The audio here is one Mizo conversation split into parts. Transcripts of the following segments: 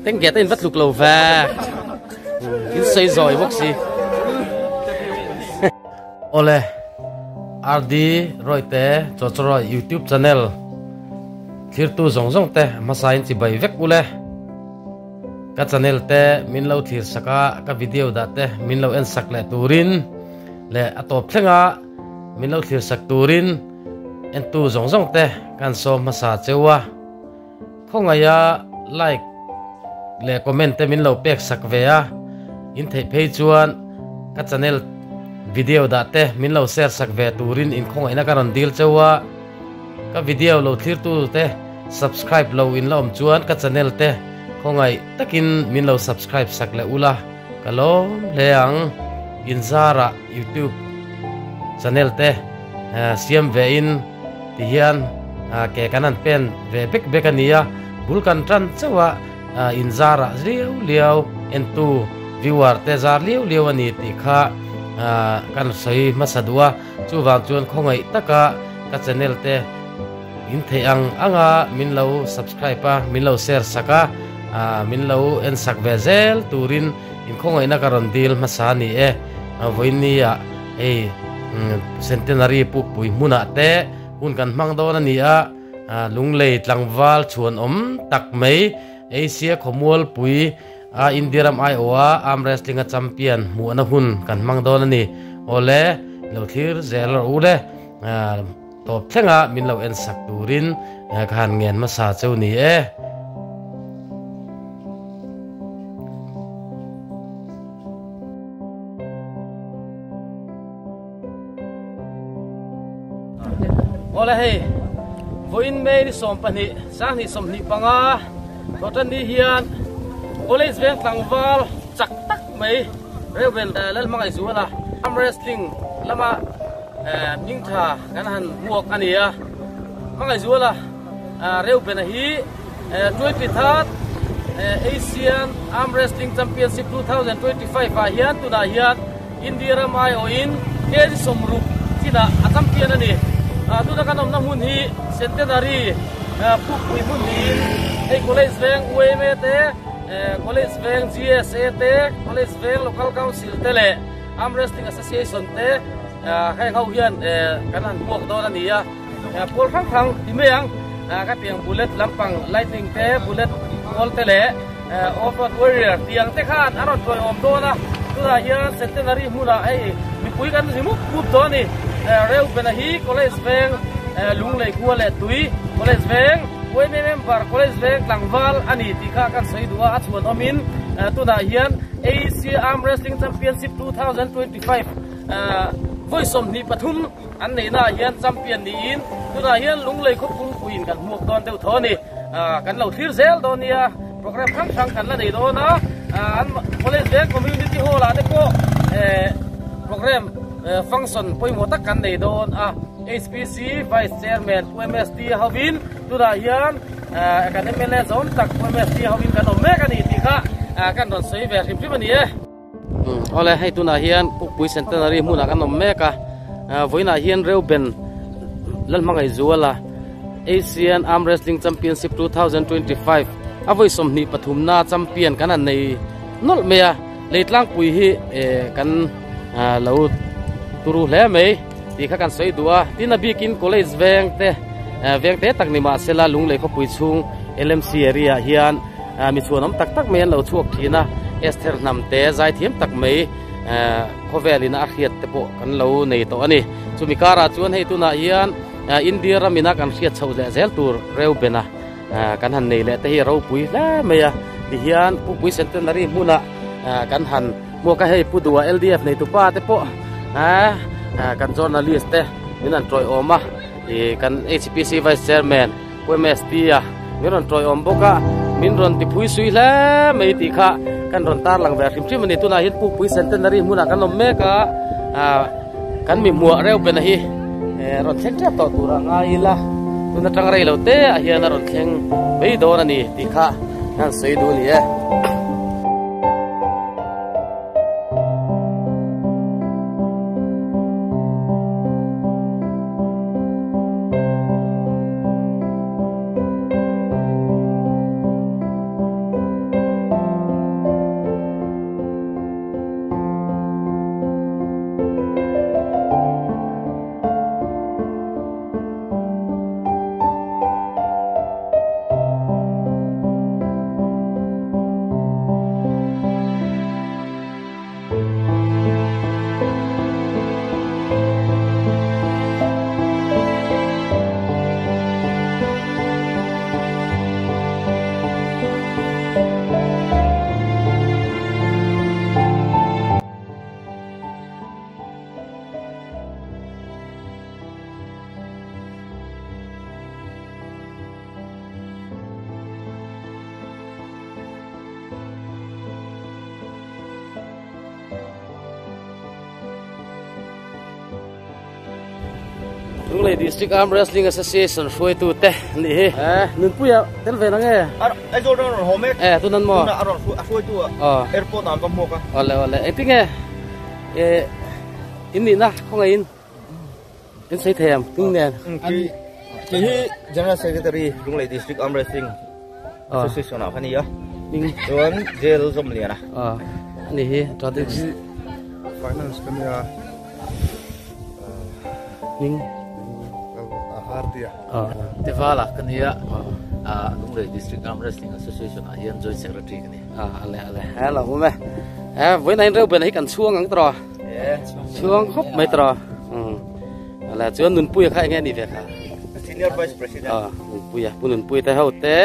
Tengge te in va tluk lo ve in sawi zawi bawk si. Awle RD Rawite Chawchawrawi YouTube channel thirtu zawng zawng te hmasa in chibai vek ule. Ka channel te min lo thlir sak a, ka video dah te min lo en sak leh turin leh a tawp thlenga min lo thlir sak turin entu zawng zawng te kan sawm hmasa cheu a. Khawngaia like leh comment te min lo pek sak ve a, in theih phei chuan ka channel video dah te min lo share sak ve turin in khawngaihna ka rawn dil cheu a. Ka video lo thlirtu te subscribe lo in la awm chuan ka channel te khawngaih takin min lo subscribe sak leh ula ka lawm hle ang. In zarah youtube channel te siam ve in ti hian ke kan han pen ve bek bek a nia, bul kan tan chauh a in zarah liau liau entu viewer te zar liau liau a ni tih kha kan sawi hmasa duh a. Chuvang chuan khawngaih taka ka channel te in theih ang anga min lo subscribe a, min lo share sak a, min lo en sak ve zel turin in khawngaihna ka rawn dil hmasa a ni e. Vawinia hei Centenary Pukpui hmunah te hun kan hmang dawn a ni a, Lunglei tlangval chhuanawm tak mai Asia khawmualpui A India ram aiawha arm wrestling a champion hmuhna hun kan hmang dawn a ni. Awle, lo thlir zel rawh u le. Tawp thlenga min lo en sak turin ka han ngen hmasa cheu ni e. Awle hei, vawiin May ni 12, 2025, Thawhtan ni hian College veng tlangval chak tak mai Reuben Lalhmangaihzuala arm wrestling lama hming tha kan han hmuak a ni a. Hmangaihzuala Reuben-a hi 23rd Asian Arm Wrestling Championship 2025 ah hian tunah hian India ram aiawhin kg 60 chinah a champion a ni. Tuna kan awmna hmun hi Centenary Pukpui hmun niin hei College Veng UMA te, College Veng GSA te, College Veng Local Council te leh Arm Wrestling Association te heng ho hian kan han hmuak dawn a ni a. Pawl hrang hrang ti mai ang ka tiang bullet lampang lightning te bullet pawl te leh off road warrior tiang te khan a rawn tawiawm dawn a tunah hian centenary hmunah hei mipui kan ri mup mup dawn a ni Reuben-a hi college veng Lunglei khua leh tui college veng YMA member college veng tlangval a ni tih kha kan sawi duh a a chhuan awmin tunah hian Asia Arm Wrestling Championship 2025 vawi 23 An neihnaah hian champion niin tunah hian Lunglei khaw pumpuiin kan hmuak dawn deuh tho a ni. Kan lo thlir zel dawn nia, program hrang hrang kan la nei dawn a, an College veng Community Hall ah te pawh program function pawimawh tak kan nei dawn a. HPC Vice Chairman Pu MST hovin tunah hian kan mla zawm tak Pu MST hovin kan awm mek a ni tih kha kan rawn sawi ve hrim hrim a ni e. Awle hei tunah hian Pukpui Centenary hmunah kan awm mek a, vawiinah hian Reuben Lalhmangaihzuala Asian Arm Wrestling Championship 2025 a vawi 23 na champion kan han nei nawlh mai a, lei tlangpui hi kan lo turu hle mai tih kha kan sawi duh a, tin a bikin college veng te veng te tak ni mahsela Lunglei khawpui chhung LMC area ah hian mi chhuanawm tak tak mai an lo chhuak thin a, Esther hnam te zaithiam tak mai khawvelin a hriat te pawh kan lo nei tawh a ni. Chumi karah chuan hei tunah hian India ramina kan hriat chhoh leh zel tur Reuben-a kan han nei leh te hi a ropui hle mai a, tihian Pupui Centenary hmunah kan han hmuak a, hei Pu Dua LDF neitupa te pawh kan journalist te min han tawiawm a, kan HPC Vice Chairman Pu MST-a min rawn tawiawm bawk a, min rawn ti phui sui hle mai tih kha kan rawn tarlang ve hrim hrim a ni. Tunah hian Pukpui Centenary hmunah kan awm mek a, kan mi hmuah Reuben-a hi rawn thleng tep tawh tur a ngai ila, tun atang rei lo te ah hian a rawn thleng mai dawn a ni tih kha kan sawi duh a ni e. Lunglei District Arm Wrestling Association hruaitu te nih hi. Eh, Nunpuia tel ve nang e. Aizawl ram a rawn haw mek. Eh, tunan maw? Tuna a rawn a hruaitu a airport ah an va hmuak a. Awle awle, engtinge eh in nihna khawngaihin in sawi thei ang tung nen. Kei hi General Secretary Lunglei District Arm Wrestling Association ah ka ni a. Chuan jail Zawmliana. Ani hi Tradix. Finance ka nia. Ning. Hardia. Tivala ka nia. Lunglei District Arm Wrestling Association ah hian Joint Secretary ka ni. Ale ale. Hello me. Eh voin ain reu ben hi kan chuang ang tro. Chuang khop mai tro. Ala chuan nunpui kha enge ni ve kha. Senior Vice President. Ah, nunpui a, pu nunpui te ho te.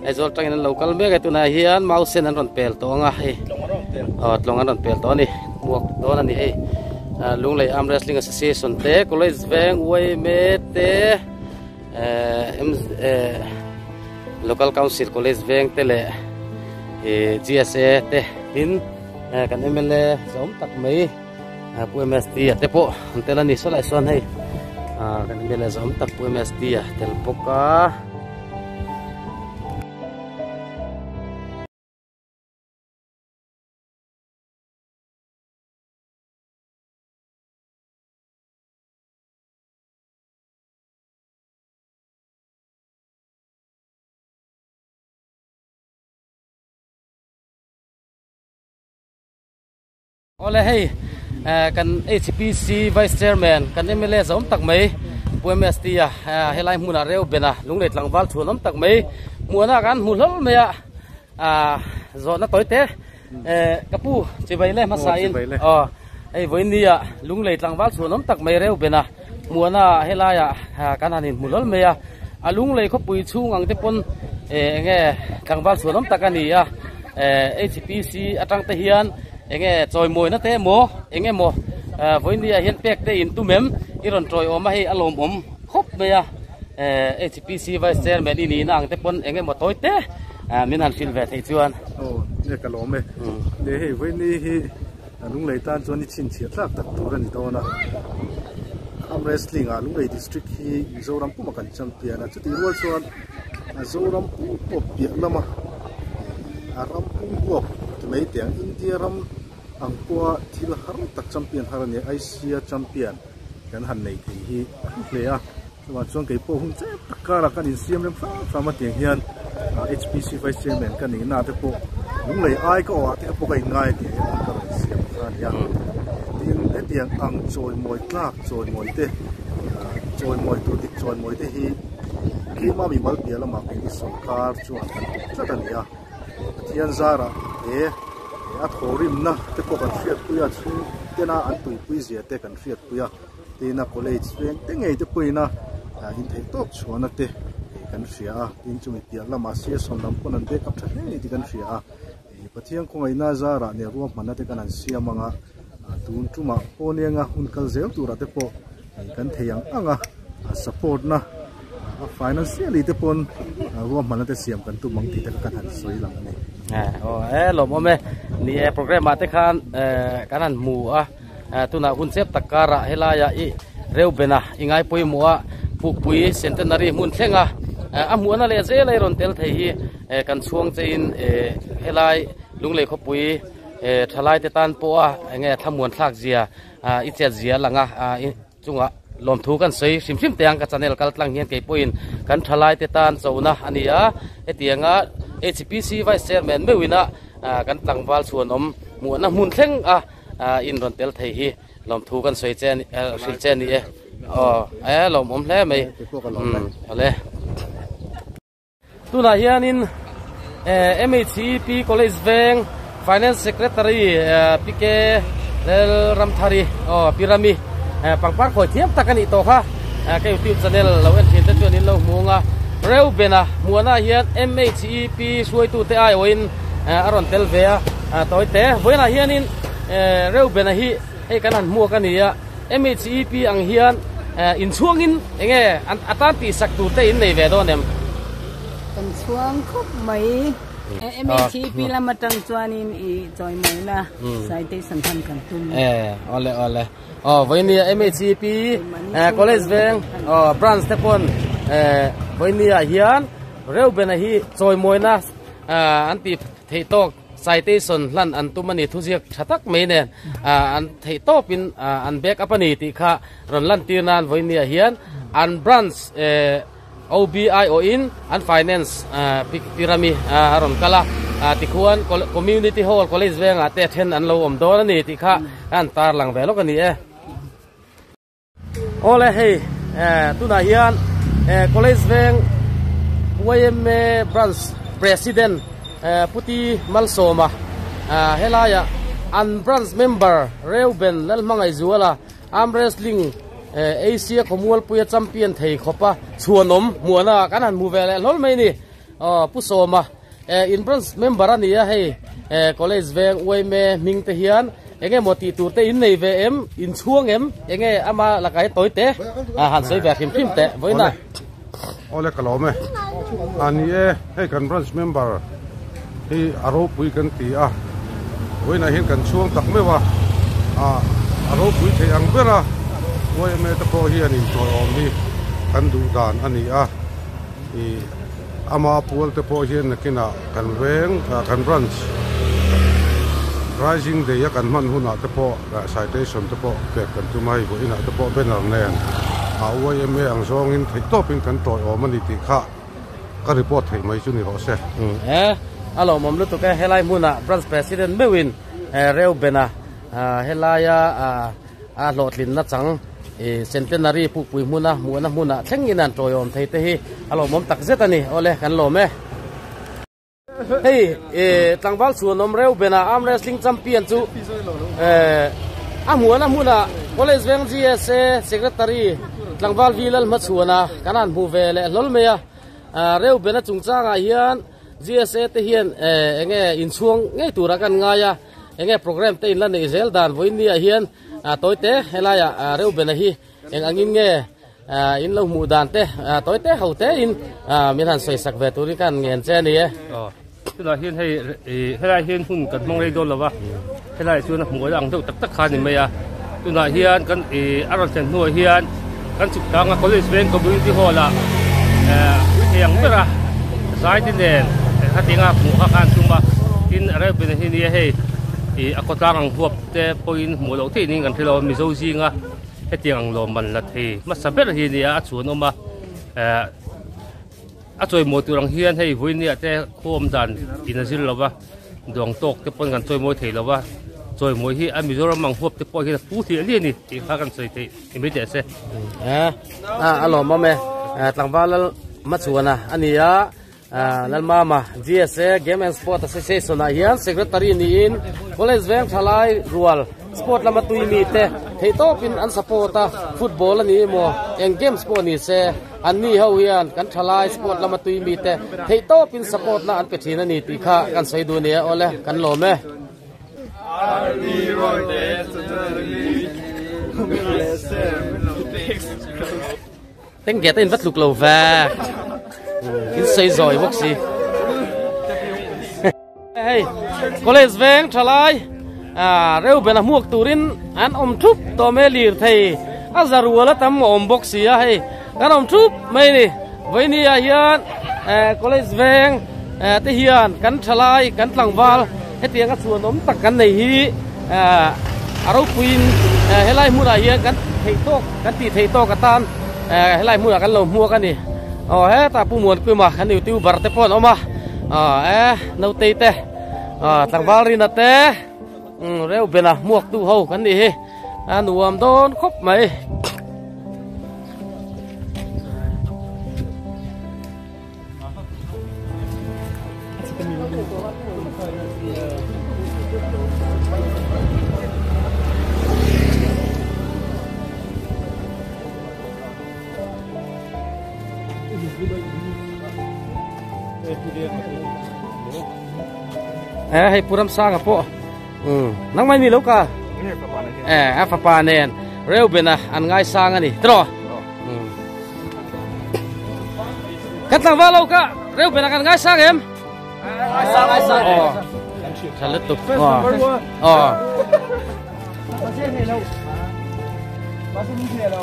Aizawl tangin an lo kal mek a tunah hian mausen an rawn pel tawh ang a hei. Aw tlawng an rawn pel tawh a ni. Hmuak dawn a ni hei. Lunglei Arm Wrestling Association te, College Veng YMA te, eh Local Council College Veng te leh GSA te tin kan MLA zawm tak mai Pu MST a te pawh an tel a ni saw lai sawn hei kan MLA zawm tak Pu MST a tel bawk a. Awle hei kan HPC Vice Chairman kan mla zawm tak mai Pu MST a helai hmunah reu bena lunglei tlangval chhuan awm tak mai hmuhna kan hmu hlawl mai a zawhna tawi te ka pu chibai le hmasa in aw hei vawinia lunglei tlangval chhuan awm tak mai reu bena hmuhna helaiah kan han inhmu hlawl mai a a lunglei khawpui chhung ang te pawn enge tlangval chhuan awm tak a ni a. HPC atang te hian enge chawimawina te emaw eng emaw vawinia hian pek te in tum em i rawn tawiawm a hei a lawmawm khawp mai a HPC vice chairman i nihna ang te pawn eng emaw tawi te min han hrilh ve theih chuan. Aw nge ka lawm e le hei vawiini hi Lunglei tan chuan i chhinchhiah tlak tak tur a ni dawn a Arm Wrestling ah Lunglei district hi Mizoram puma kan champion a chutih rual chuan a Zoram pum pawp piah lama a ram pum huap ti mai teh ang India ram ang pawha thil har tak champion har a ni a Asia champion kan han nei thei hi a hlu hle a chuvang chuan kei pawh hun chep tak karah kan insiam rem hram hram a tiang hian HPC vice chairman ka nihna te pawh lunglei ai ka awh ah te pawh ka inngai tih hian ka rawn siam kha a ni a tin hetiang ang chawimawi tlak chawimawi te chawimawi tur dik chawimawi te hi Keimah mimal piah lamah keini sawrkar chuan kan tuk tlat a ni a, Pathian zarah he a thawhrimna te pawh kan hriatpui a, chhung tena an tuipui zia te kan hriatpui a, tin a college veng te ngei te pawhin a intheih tawk chhuahna te kan hria a, tin chumi piah lamah CSO lam pawn an backup tha hle ni tih kan hria a, Pathian khawngaihna zarah nen ruahmanna te kan han siam ang a, tun tumah pawnianga hun kal zel turah te pawh kan thei ang ang a, support na a financially te pawn ruahmanna te siam kan tum ang tih te kha kan han sawi lang a ni. Aw e lawmawm e, ni e program ah te khan kan han hmu a, tunah hun chep tak karah helaiah i Reubena i ngai pawimawh a, Pukpui Centenary hmun thleng a, a hmuhna leh zel a i rawn tel thei hi kan chhuang chein helai Lunglei khawpui thalai te tan pawha enge thlamuan thlak zia i chet zia a lang a, chungah lawmthu kan sawi hrim hrim teh ang ka channel kal tlang hian kei pawhin kan thalai te tan chona a ni a, hetianga HPC Vice Chairman meuhina kan tlangval chhuanawm hmuhna hmun thleng a in rawn tel thei hi. Lawmthu kan sawi che hrilh che a ni e. Aw e lawmawm hle mai. Awle. Tunah hianin MHEP College Veng Finance Secretary PK Lalramthari aw Pi Rami pangpar khawi thiam tak a nih tawh kha. Ka YouTube channel lo en thin te chuan in lo hmu ang a. Reubena hmuahna hian MHEP hruaitute aiawhin a rawn tel ve a. Tawi te vawiinah hianin Reubena hi hei kan han hmuak a ni a, MHEP ang hian inchhuangin enge a tan tihsak tur te in nei ve dawn em? Kan chhuang khawp mai. MHEP lam atang chuanin i chawimawina citation khan kan tum. E, awle awle. Aw vawinia MHEP college veng branch te pawn vawinia hian Reubena hi chawimawina an tih theih tawk citation hlan an tum a ni. Thuziak tha tak mai nen an theih tawpin an back up a ni tih kha rawn lantir nan vawinia hian an branch OBI awhin an finance Pirami a rawn kal a, tikhuan Community Hall College vengah te then an lo awm dawn a ni tih kha an tarlang ve lawk a ni e. Awle hei tunah hian College veng YMA Branch President Puti Malsawma helaiah an branch member Reuben Lalhmangaihzuala Arm wrestling Asia khawmualpuia champion thei khawpa chhuanawm hmuahna ah kan han hmu ve leh hlawl mai a ni. Aw Pu Sawma in branch member a ni a hei college veng uaime hming te hian eng emaw tih tur te in nei ve em in chhuang em enge ama lakah hi tawi te han sawi ve hrim hrim teh vawiin a. Awle ka lawm e. A ni e, hei kan branch member hi a ropui kan ti a, vawiinah hian kan chhuang tak meuh a, a ropui theih ang ber a, YMA te pawh hian intawiawm hi kan duh dan a ni a, ih ama pual te pawh hian nakinah kan veng kan branch Rising Day a kan hman hunah te pawh citation te pawh pek kan tum a, hei vawiinah te pawh banner nen a YMA ang zawngin theihtawpin kan tawiawm a ni tih kha ka report theih mai chu ni rawh se. E, a lawmawm lutuk e, helai hmunah Branch President meuhin Reubena helaia a hlawhtlinna chang Centenary pukpui hmuna hmuhna hmunah thlengin an tawiawm thei te hi a lawmawm takzet a ni. Awle, kan lawm e. Hei tlangval chhuanawm Reubena arm wrestling champion chu a hmuana hmuna College Veng GSA Secretary tlangval V Lalhmachhuana kan han hmu ve leh hlawl mai a. Reubena chungchangah hian GSA te hian enge inchhuang ngei tura kan ngai a, enge program te in la neih zel dan vawiinniah hian tawite helaiah Reubena hi Eng angin nge in lo hmuh dan te tawi te ho te in min han sawi sak ve turin ka han ngen che a ni e. Aw, tunah hian hei helai hian hun kan hmang rei dawn lo va, helai chuan a hmuh ang deuh tak tak kha a ni mai a. Tunah hian kan a rawn thlen hnuah hian kan chhuk tlang a College Veng Community Hall ah ui thei ang ber a zai te nen hetianga hmuh kha khan tum a, tin a reu ben hi nia hei a khawtlang ang huap te pawhin hmuh loh theih niin kan hre lo a Mizo zinga. Hetiang ang lawmman la thei hmasa ber hi nia a chhuan awm a, eh a chawimawi tur ang hian hei vawinia te khuam dan in a zir lo va, duang tawk te pawn kan chawimawi thei lo va, chawimawi hi a Mizoram ang huap te pawh hian a pu hliah hliah a ni tih kha kan sawi theih ni mai teh se. Eh a lawmawm e, tlangval lal hmachhuana a ni a. Lalmama, GSA Game and Sport Association ah hian Secretary niin College veng thalai rual sport lama tui mi te theihtawpin an support a, football a ni emaw eng games pawh ni se anni ho hian kan thalai sport lama tui mi te theihtawpin support na an pe thin a ni tih kha kan sawi duh nia awle kan lawm e. Tengge te in va tluk lo ve. In sei zawi bawk si. Hei, college veng thalai a reu bena hmuak turin an awm thup tawh mai lir thei a zarual a tam a awm bawk si a hei kan awm thup mai ni vawinia ah hian college veng te hian kan thalai kan tlangval hetiang a chhuan awm tak kan nei hi a ropuiin helai hmunah hian kan theih tawk Kan tih theih tawk atan helai hmunah kan lo hmuak a ni. Aw hetah Pu Muankuima kan youtuber te pawh an awm a. Aw e Nautei te tlangval Rina te Reubena hmuak tu ho kan nih hi. A nuam dawn khawp mai. Eh hei puram sanga pawh nang mai mi lo ka eh a fapa nen Reubena an ngai sang ani tro Kan tlangval lo ka reu bena kan ngai sang em. Ờ. Thật liên tục. Ờ. Ờ.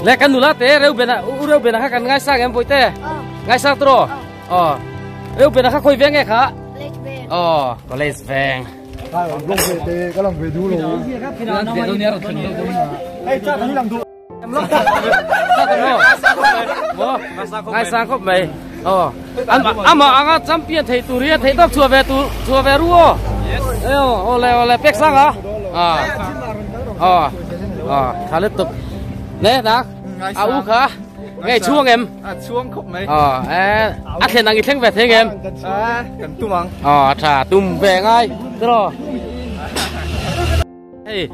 Lẹ kan nula te reu bena u reu bena kha kan ngai sang em boi te. Ngai sang tro. Ờ. Reu bena kha khoi veng e kha. Ờ, college veng. Ngai sang khop mày. Ờ. Ama anga champion thei turia thei tok chua ve tu chua ve ruo. Ờ, ole ole pek sang à. À. Ờ. Ờ, khá liên tục. Nè nè. À u khá. Nghe chuông em. À chuông khop mày. Ờ, à thèn đang thèn về thế em. À, cần tum ang. Ờ, thà tum về ngay. Rồi. Hey,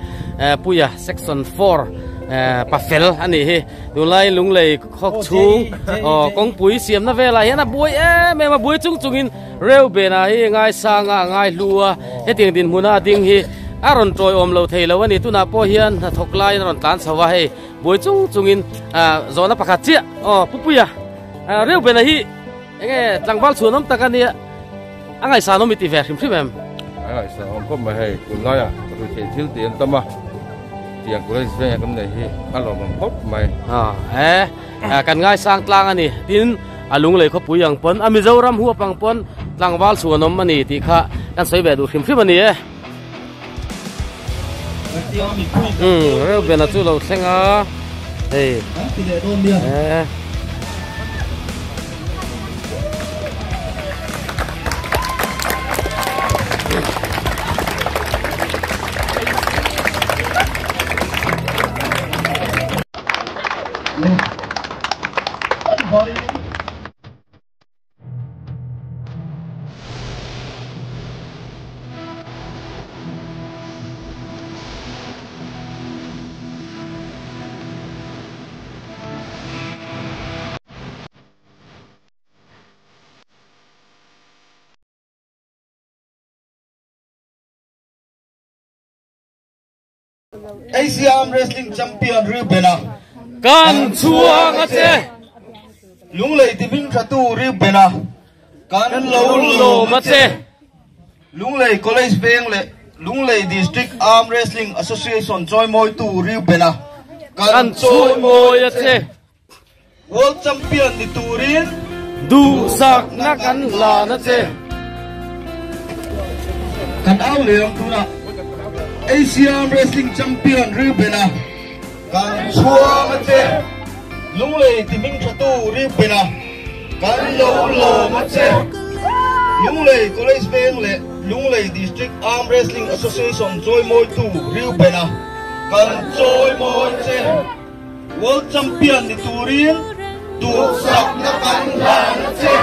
puya section 4 pafel ani hi nulai lunglei khok chung kong pui siam na vela hian a buai em em a buai chung chungin reu bena hi ngai sanga ngai hlua hetiang din hmuna ding hi a rawn tawi awm lo thei lo ani tuna pawh hian hnathawk laiin a rawn tlan chho a hei buai chung chungin zawhna pakhat chiah aw pupuia reu bena hi enge tlangval chhuan awm tak ania a ngaihsan awm i ti ve hrim hrim em a ngaihsan awm khawp mai hei tunlaiah ruihtheih thil tih an tam a tiang college veng kan nei hi a lawmawm khawp mai e kan ngaisang tlang ani tin a lunglei khawpui ang pawn a Mizoram huap ang pawn tlangval chhuan awm ani tih kha kan sawi ve duh hrim hrim ani e reu bena chu lo thleng a hei e Asia Arm Wrestling Champion Rubena Kan chuang a che Lunglei Timing Thatu Rubena Kan lo lawm a che Lunglei College Veng leh Lunglei District Arm Wrestling Association chawimawitu Rubena Kan chawimawi a che World Champion ni turin Duhsakna kan hlan a che. Kan au leh ang tunah Asia Arm Wrestling Champion Rubena kan chhuang a che. Lunglei Timing Thatu Rubena kan lo lawm a che. Lunglei College Veng leh Lunglei District Arm Wrestling Association chawimawitu Rubena kan chawimawi a che. World Champion ni turin duhsakna kan hlan a che.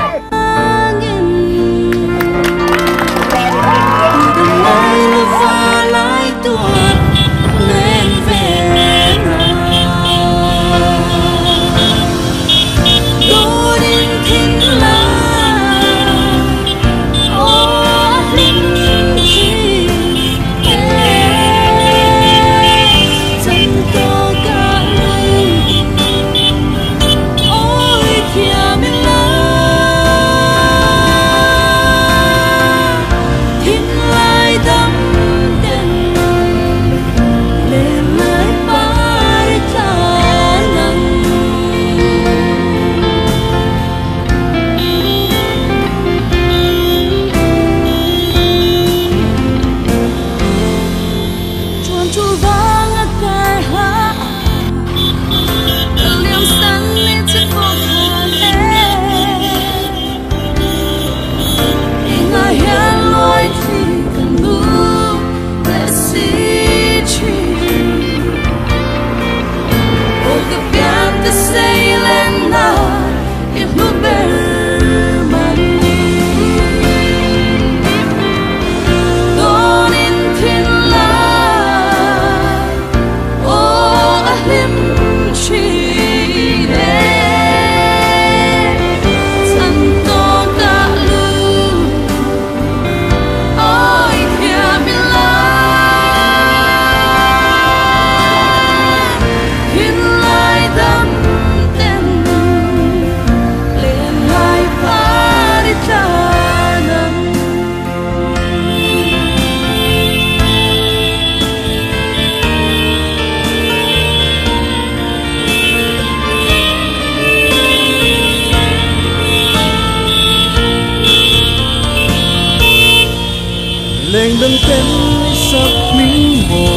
Dang ten sak min mo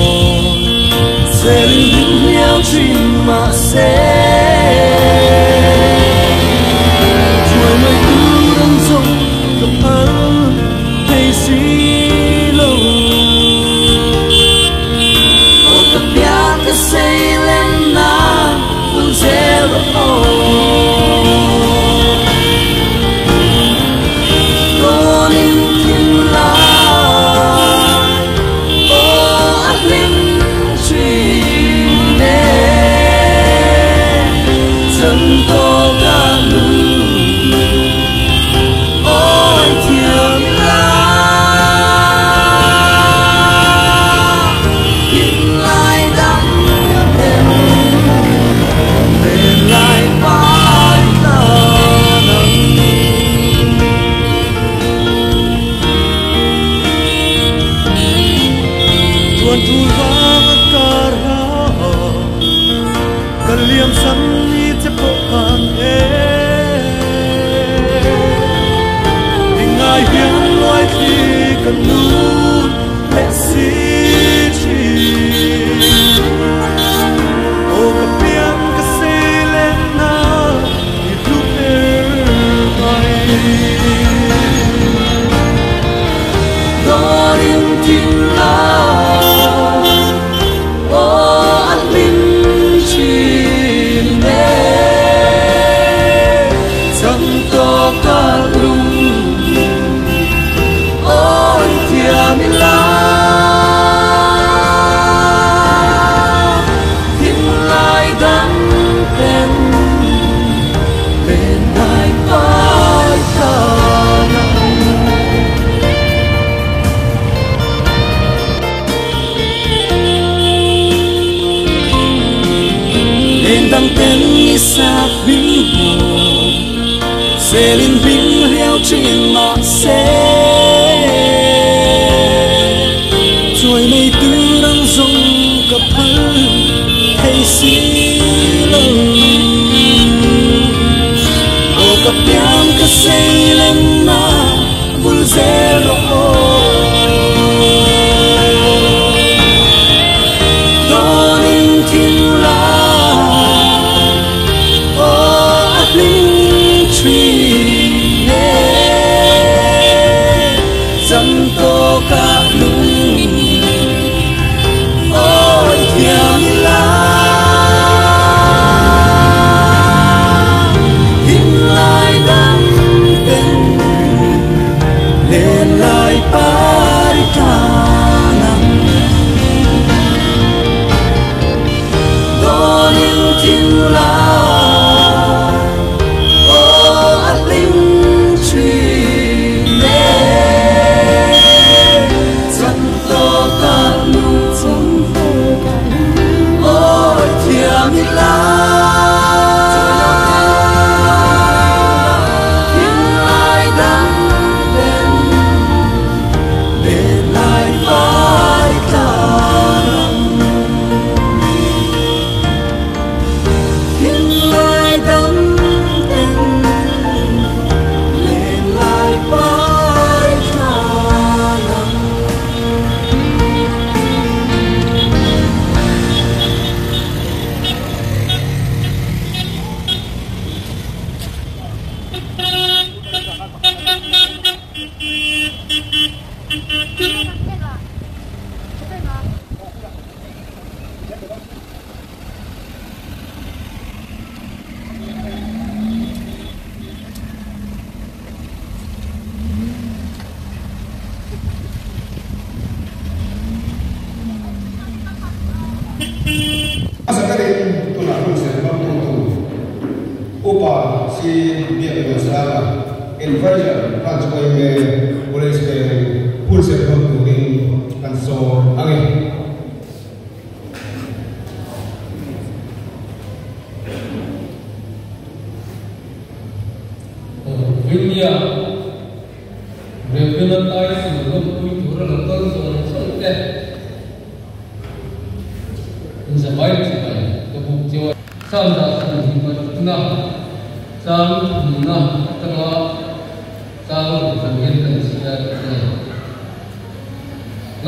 Selin ding hiao chin ma se Chuai mai tu rang zong ka phal thei si lo O ka pia ka sei lên na vun zero o Selin vinh liao chin ma se Chuai mei tu rang zong ka phal thei si lo O ka piang ka sei lên na vul zero Donin thiên la O lim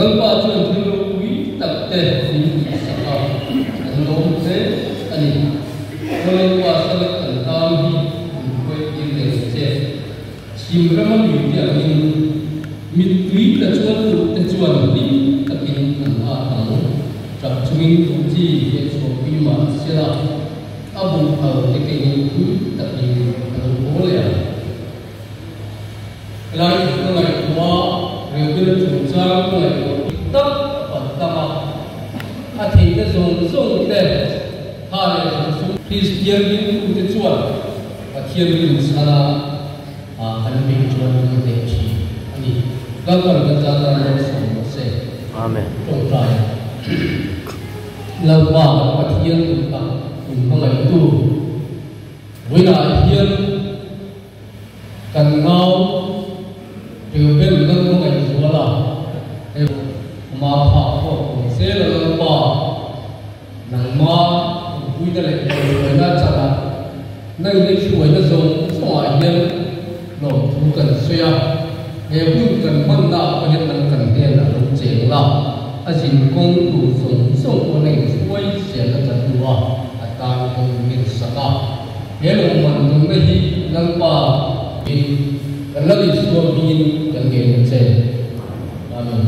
Lalpa chuan thil ropui tak te min tihsak a, kan lawm hle a ni. Aw Lalpa sala kan tan hi min hruaitir leh ang che. Chhim rama mite angin mittui tla chuan duhte chuan hlim takin an at ang. Tap chungin duh chi heh chhuahpui mah sela, a buhphal te kengin hlim takin a lo haw leh ang. Helai thu ka ngaihtuah a, Reuben-a chungchang ka ngaihtuah dik tak a pan tlang a, a theihna zawng zawng te tha leh zawng sum Kristian ringtute chuan Pathian rinchhana kan beih chuan kan hneh thin a ni. Lalpan kan zatan malsawm rawh se. Amen. Tawngtai Lalpa kan Pathian duhtak min hmangaihtu vawiinah hian Kan nau Reuben Lalhmangaihzuala he ama phak pawh awm zel a Lalpa, nangma awmpuina leh ngaihhruaina changah nang in hruaina zawng zawngah hian lawmthu kan sawi a, he hun kan hmanna ah pawh hian nang kan hnenah lo cheng la, a zin kawng tur zawng zawng pawh nang in hruai zel a kan duh a, a tan kawng min sak a. He lawmman dumna hi Lalpa in kan Lal Isua hmingin kan ngen a che. Amen.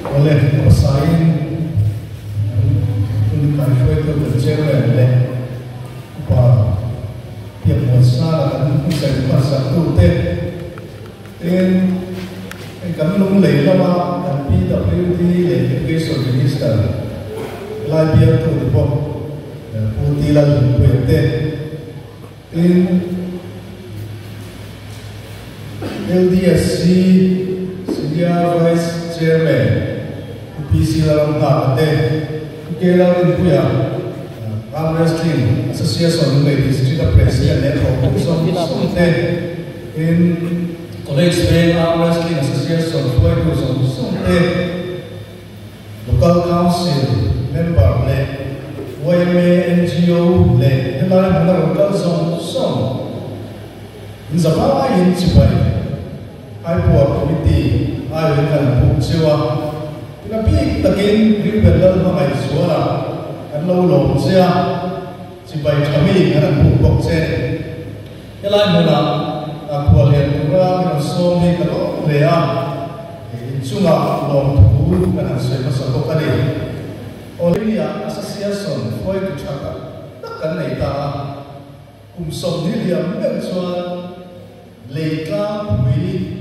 Awle, a hmasain kan hun kan hruaitu kan chairman leh upa Piakmuansana kan hmusaih hmasatute Tin, hei kan lunglei lama kan PWD leh Education Minister helai bialtu te pawh Pu T Lalhimpuia te, tin LDSC Senior Vice Chairman Pu PC Lalramnghaka te, Pu K Lalrinpuia Arm Wrestling Association Lunglei District a President leh thawhpui zawng zawng te, Tin, College Veng Arm Wrestling Association hruaitu zawng zawng te, Local Council member leh yma, NGO leh helai hmuna rawn kal zawng zawng in zavaiin chibai Aipuar Committee aiawhin kan han buk cheu a. Tin, a bik takin Reuben Lalhmangaihzuala kan lo lawm che a, chibai tha mi kan han buk bawk che. Helai hmunah khuallian tura min rawn sawm hi ka lawm hle a, inchungah lawmthu kan han sawi hmasa bawk a ni. Olivia Association hruaitu tha tak tak kan nei ta a, kum 20 liam meuh chuan lei tlangpui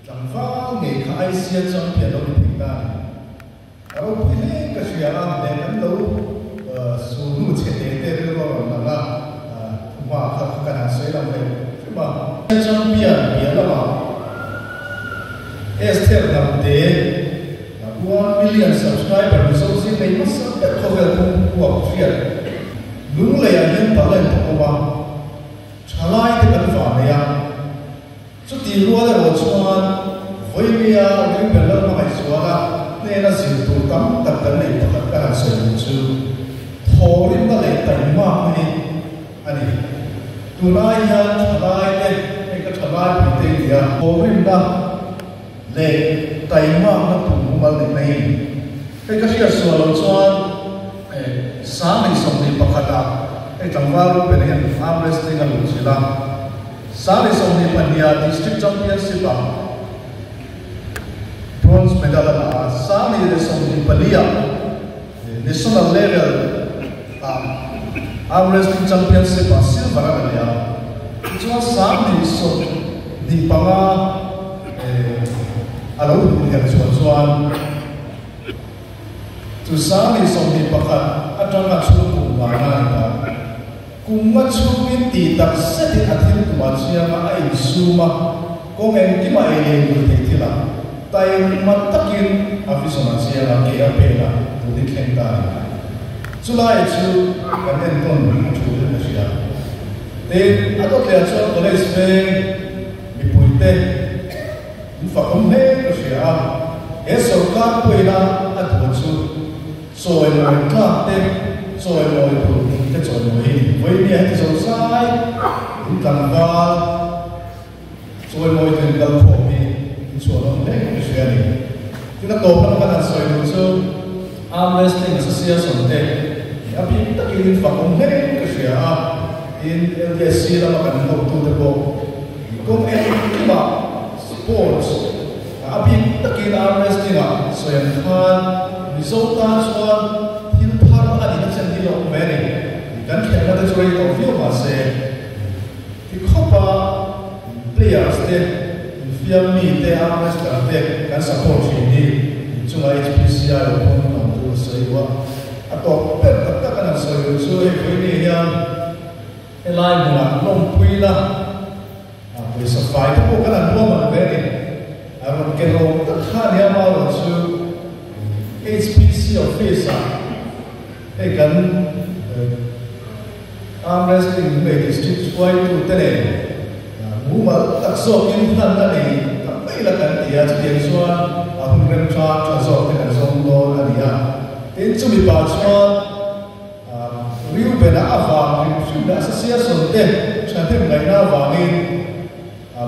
tlangval ngei kha Asia champion lo ni thei ta a ni. A ropui hle ka hria a, leh kan lo su hnu chhe te te rilru a rawn lang a, thuhma kha kan han sawi lang leh hrim a. Champion bia lamah Esther Hnamte 1 million subscriber Mizo zing nei hmasa ber khawvel pum huap hriat Lunglei ah hian talent a awm a, thalai te kan vah nei a. Chuti rual erawh chuan Vawinia Reuben Lalhmangaihzuala hnena zir tur tam tak kan neih pakhat ka han sawi duh chu thawhrimna leh taihmakna hi a ni. Tunai hian thalai te, hei ka thalai pui te i nia, thawhrimna leh taihmakna tum mumal neihna hi hei ka hriat sual loh chuan 2021 ah hei tlangval Reuben hian arm wrestling a luhchilh a. 2022 District Championship ah Bronze medal a la a, 2024 ah National level ah Arm Wrestling Championship ah Silver a la leh a, tichuan 2025 a lo inher chhuah chuan chu 2021 atanga chhung kum vana a ni ta. Kum nga chhungin ti tak zetin a thil tumah chiang a, a insum a, kawng engkim a ei leh bul thei thil a, taima takin a vision a chiang a, ke a pen a, tun hi thleng ta a ni. Chulai chu kan entawn a thu in ka hria. Tin, a dawtliah chuan college veng mipuite in fakawm hle ka hria a, he sorkar pawina a duh chu, Chawimawi tlak te, chawimawi tur dik te chawimawi hi ni. Vawinia heti zo zai in tlangval Chuai mawi ten kal khawm hi in chhuah hlawm hle ka hria a ni. Tin a tawp lama kan han sawi duh chu Arm Wrestling Association te a bik takin in fak awm hle ka hria a, tin LDSC lama kan hotute pawh kawng engkimah sports a bik takin arm wrestling ah sawi ang khan Mizo tan chuan thil thar a nihna chen hi lawk mai a ni. Kan khelhna te chu rei tawh viau mahse Ti khawpa players te, infiam mi te, arm wrestler te kan support thin hi inchunga HPCI lo pawn awm tur a sawi duh a. A tawp ber tak tak an han sawi duh chu hei vawiin hian helai hmunah lawmpui la, pawisa fai te pawh kan han ruam ang ve a ni. A rawn ke lawm tak kha nia marawh chu HPC office ah hei kan Arm Wrestling Lunglei District hruaitute nen mumal tak zawkin hlanna nei ta mai la kan ti a, chutiang chuan a hun remchang tha zawk te kan zawng dawn a ni a. Tin, chumi pah chuan Reuben-a avang hrim hrim leh Association te thahnem ngaihna avangin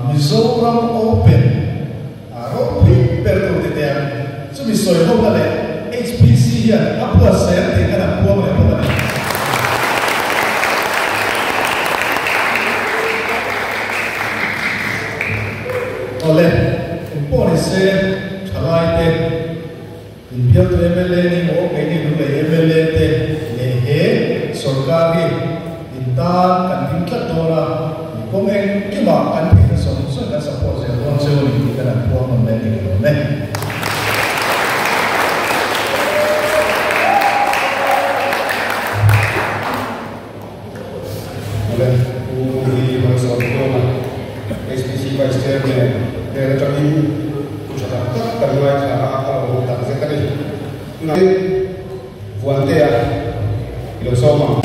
Mizoram Open ropui ber tur ti teh ang. Chumi sawi hona leh HPC hian a buatsaih ang tih khan an puang leh bawk a ni. Awle, engpawh ni se thalai te, inbialtu mla ni maw, keini Lunglei mla te leh he sorkar hi intan kan ding tlat dawn a, kawng engkimah kan theihna sawng sawng kan support zel dawn cheu a ni tih khan an puang nawn leh a ni ka lawm e. Awle, Pu hi Malsawmtluanga, HPC Vice Chairman hnen atangin thu tha tak tak kan ngaithla a, a lo awm tak zet a ni. Tunah Vuantea i lo sawm ang.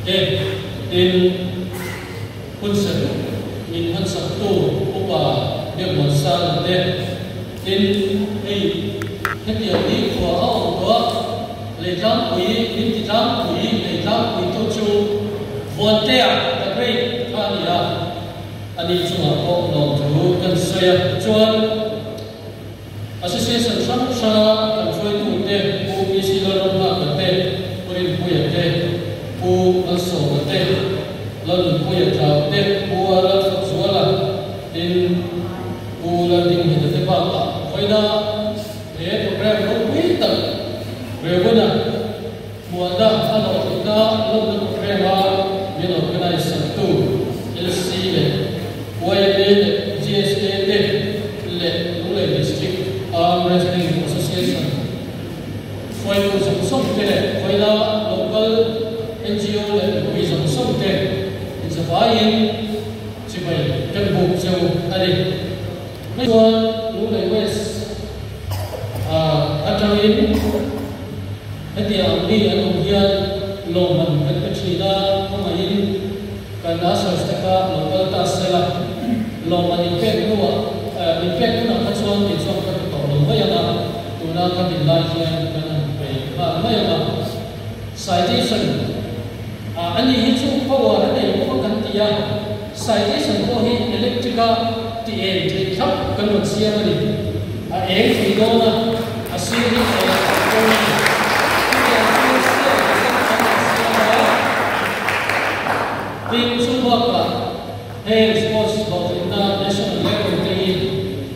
te tin hun sem min han sak tu upa biak mon sang te tin hei hetiang ni khua a awm tawh a leitlang pui min ti tlang pui leitlang pui tu chu Vuantea the great kha a ni a ani chungah pawh lawm thu kan sawi a chuan Association hrang hranga kan hruaitu te Pu PC Lalramnghaka te Pu Rinpuia te Pu Malsawma te Lalnunpuia Tlau te Pu Lalfakzuala tin Pu Laldinghita te bakah vawiina he program ropui tak Reuben-a hmuahna a hlawhtlinna lawmna program-a min organise saktu LC leh YMA leh GSA te leh Lunglei District Arm Wrestling Association hruaitu zawng zawng te leh vawiina local NGO leh mipui zawng zawng te inzavaiin chibai kan buk cheu a ni. Hei chuan Lunglei West atangin hetiang ang mi an awm hian lawmman kan pe thin a, khawngaihin kan ushers te kha lo kal ta sela, lawmman inpek hnuah inpek hunah kha chuan kei chuan ka pe tawh lo mai ang a, tuna ka din lai hian kan han pe nghal mai ang a. Citation a ni hi chu power a nei bawk a kan ti a, citation pawh hi electric a ti eng theih thlap kan rawn siam a ni. A eng thei dawn a, a sir hi a eng thlap dawn a ni. Chutiang chu siam tak kan rawn siam a, tin chu bakah heng sports hlawhtlinna national level te hi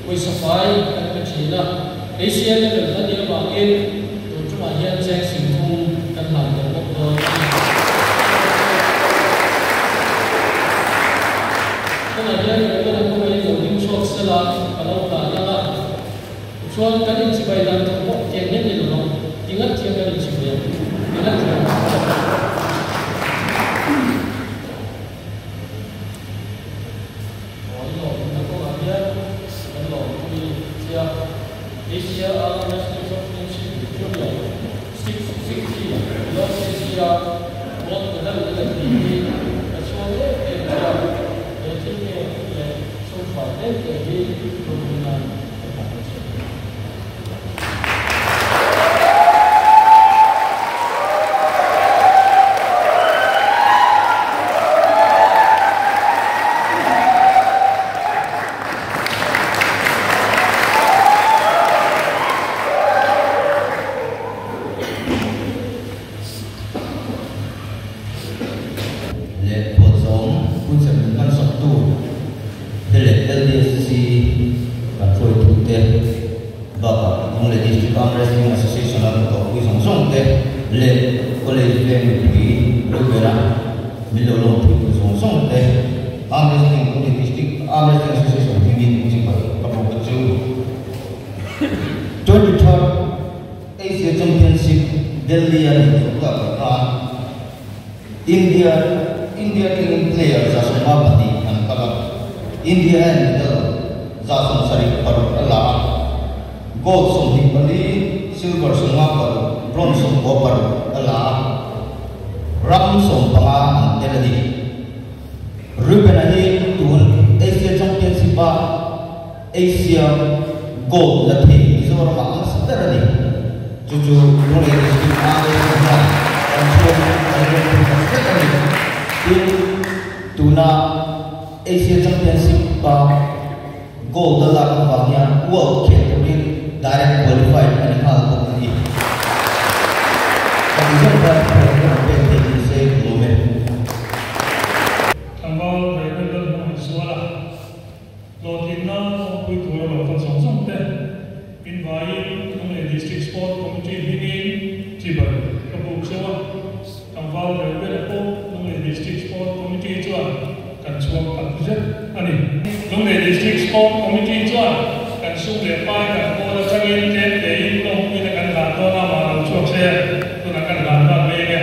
pawisa fai kan pe thin a, Asia level a nih avangin tun tumah hian cheng singthum kan hlan tel bawk dawn a ni. Tunah hian Reuben-a khawngaihin lo ding chhuak sela ka lo hlan ang a, tichuan kan inchibai dan tur pawh tiang hian ni lo ang, ti ngat thiam kan inchibai ang, ti ngat thiam. Aw i lawmna kawngah hian kan lawmpui che a, Asia a National Championship Junior 660 below cc a gold medal i la tih hi ka chhuang em em che a, he thil pek leh sumfai tlem te hi tumhmun nan ka hman a che. Leh khualzawm hunchhem min hman saktu te leh LDSC kan hruaitute bakah Lunglei District Arm Wrestling Association a kan tawhpui zawng zawng te leh College veng mipui Reuben-a min lo lawmpui tu zawng zawng te Arm Wrestling Lunglei District Arm Wrestling Association hmingin chibai ka bawk a chu. 23rd Asia Championship Delhi a nih zawh takah khan India India atangin player 72 an kal a, India hian medal 76 a la a, gold 24, silver 56, bronze 96 a la a, ram 15 an tel a ni. Reuben-a hi tun Asia Championship-a Asia gold la thei Mizoramah a hmasa ber a ni. Chu chu Lunglei District a Asia hian kan chhuangin kan lawmpui tak zet a ni. Tin, tuna Asia Championship a gold a lak avang hian World khel turin direct qualified a ni nghal bawk a ni. Ka ti zawk hian phuan hi rawn pek thei ni se lawm e. Tlangval Reuben Lalhmangaihzuala Hlawhtlinna awmpui tura lo kal zawng zawng te invaiin Lunglei District Sport Committee hmingin chibai ka buk cheu a, tlangval Reuben-a pawh Lunglei District Sport Committee chuan kan chhuak tak zet a ni. Lunglei District Sport Committee chuan kan sum leh pai kan kawl atangin tlem tein lawmpuina kan hlan dawn a, mah lo chhuak se tunah kan hlan nghal mai ang e.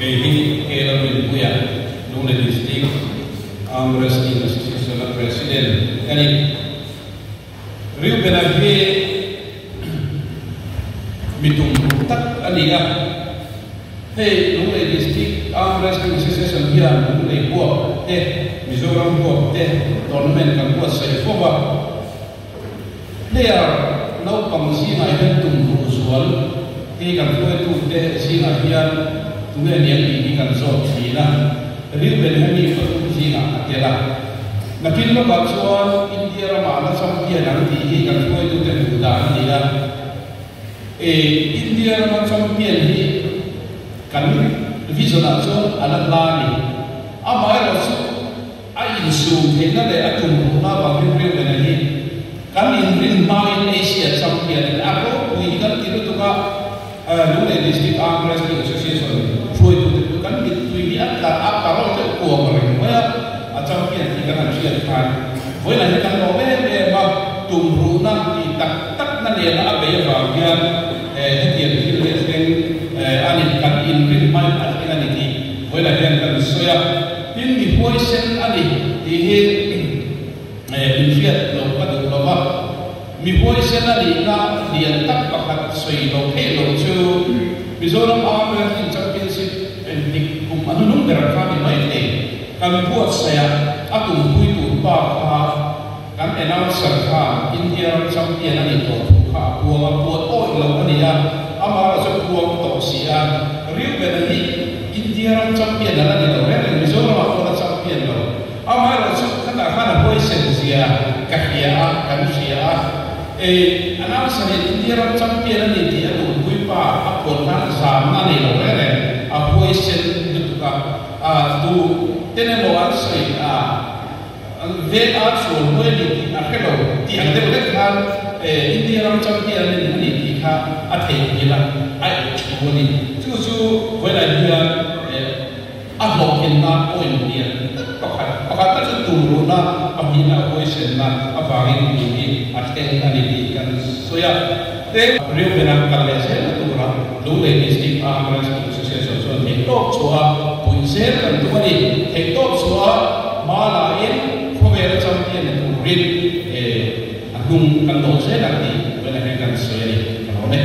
Kei hi Kela Rinpuia, Lunglei District Arm Wrestling. Wrestling Association a President ka ni. Reuben-a hi mi tum tak a ni a, hei Lunglei District Arm Wrestling Association hian Lunglei huap te, Mizoram huap te tournament kan buatsaih fo va. Player naupang zingah hian tum ruh zual hi kan hruaitute zingah hian tunge niang tih hi kan zawt thin a, Reuben hemi pathum zingah a tel a. Nakin lawkah chuan India ramah la champion ang tih hi kan hruaitute hmuh dan a ni a. E India rama champion hi kan vision ah chuan a la hla a ni. Amaherawhchu A insum theihna leh a tum ruhna avangin Reuben-a hi kan inrin hmain Asia champion in a ropui hi kan ti lutuk a, Lunglei District Arm Wrestling Association hruaitute pawh kan mittui hi a tla a parol deuh kuam reng mai a, a champion tih kan han hriat khan vawilah hi kan lawm em em a, tum ruhna tih tak takna nena a bei avang hian hetiang thil hi a thleng a ni, kan inrin hmain a thleng a ni tih vawilah hian kan sawi a. Tin, mi huaisen a ni tih hi inhriat loh ka duh lo va, mi huaisen a nihna lian tak pakhat sawi lo theih loh chu Mizoram Arm Wrestling Championship engtik kum a hnunung ber kha ni mai thei. Kan buatsaih a, a tumpui tur pa kha kan announcer khan India ram champion a nih tawh thu kha a puang a, puan awih lo a ni a, amah erawh chu puang tawh si a, Reuben a hi India ram champion a la ni lo reng reng, Mizoramah pawh la champion lo. Amaherawhchu khatah khan a huaisen zia ka hria a, kan hria a. Ei, announcer in India ram champion a ni tih a duhpui pa a puan khan zamna a nei lo reng reng, a huaisen lutuk a, a tu ten emaw an sawi a, Veng a sual huai a ni tih a hre lo tih ang deuh hlek khan India ram champion a ni tih kha a theihnghilh a, a en thu a ni. Chu chu vawilah hian a hlawhtlinna point lian tak pakhat, pakhatna chu tumruhna, pahnihna huaisenna avangin tih hi a thleng a ni tih kan sawi a. Tin, Reuben-a kal leh zelna tura Lunglei District Arm Wrestling Association chuan theihtawp chhuah a puih zel kan tum a ni. Theihtawp chhuah hma lahin khawvela champion ni turin a hnung kan dawn zel ang tih vawiin hian kan sawi a ni. Ka lawm e.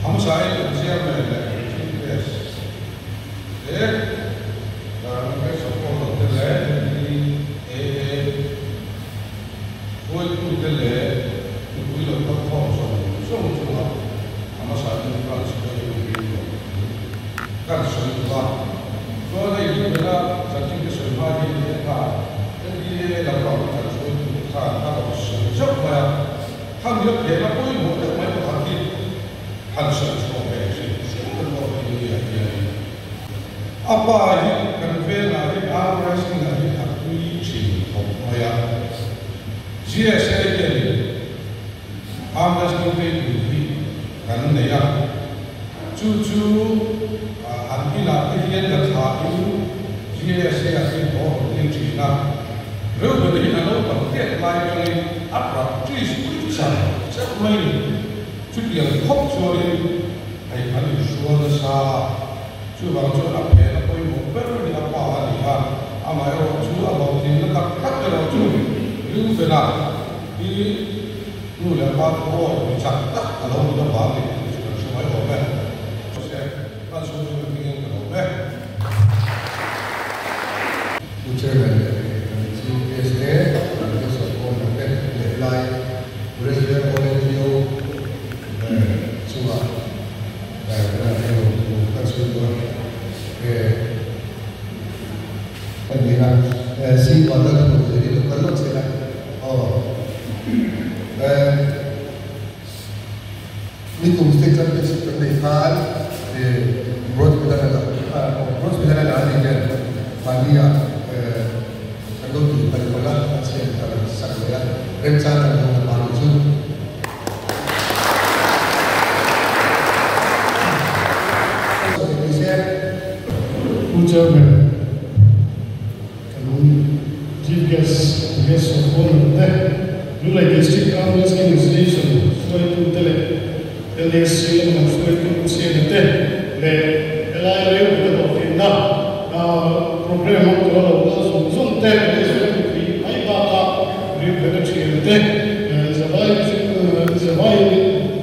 Hamsai kan chairman leh chief guest te kan guest of honor te leh NDAA hruaitute leh mipui lo kal khawm zawng zawng chungah Hamsai in branch hruaitu hi lawm thu kan sawi duh a. Chuan hei hi bela chanchin te sawi hma hi ni a, NDAA lampang kan hruaitute khan a rawn sawi zauh mai a. Khami a phena pawimawh deuh mai pakhat hi han sawi chhuah ve hrim hrim kan lawk hi nia hianin a pa hi kan vengah hi arm wrestling ah hi a tui thin khawp mai a, GSA hianin arm wrestling phei tur hi kan nei a, chu chu an inah te hian la thlahin GSA ah hian haw rawn tir thin a. Reuben hi a naupang tet lai atangin a practice pui char char mai ni. Chutiang khawp chuanin hei an inhrual nasa a, chuvang chuan a phen a pawimawh ber ni a pa a ni a, amaherawh chu a hlawhtlinna tak tak erawh chu Reuben-a hi nu leh pa chu awi mi chak tak a lo ni avangin tih chu kan hre mai awm e. Mahse, a chhungte ka hmingin ka lawm e. Pu Chairman leh kan Chief Guest te, kan Guest of Honour te leh lai President All NGO chungah kan eng thu kan sawi duh a. Kan ni a, si Badal thu zir in kal lo che a, aw. Nikum State Championship kan neih khan bronze medal a la bronze medal a la a ni hian mahnia kan lo tih palh palh a, a chhiat ka rawn sak leh a, remchang kan lo la pa ni chu. Pu Chairman, kan Chief Guest, Guest of Honour te, Lunglei District a. Wrestling Association hruaitute leh LSC lama kan hruaitu Pu Siana te leh helai rel bula hlawhtlinna programme hmang tura lo kal zawng zawng te, College mipui mai bakah Rilbena thiante zavai zavaiin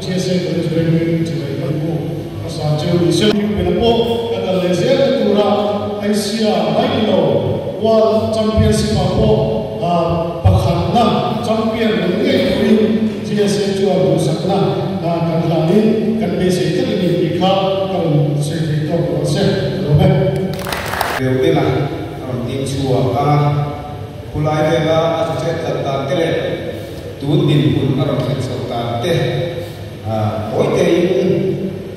GSA College Vengin chibai kan buk hmasa cheu ni se. Rilbena pawh a kal leh zel na tura Asia mai ni lo World Championship ah pawh pakhatna champion rawn ngei turin GSA chuan duhsakna kan hlanin kan beisei tlat a ni tih kha ka rawn sawi thei tawk lo se ka lawm e. Reuben-a a rawn ding chhuak a, khulai vela a zu chet tlat dan te leh tun dinhmun a rawn thlen chhoh dan te hawi tein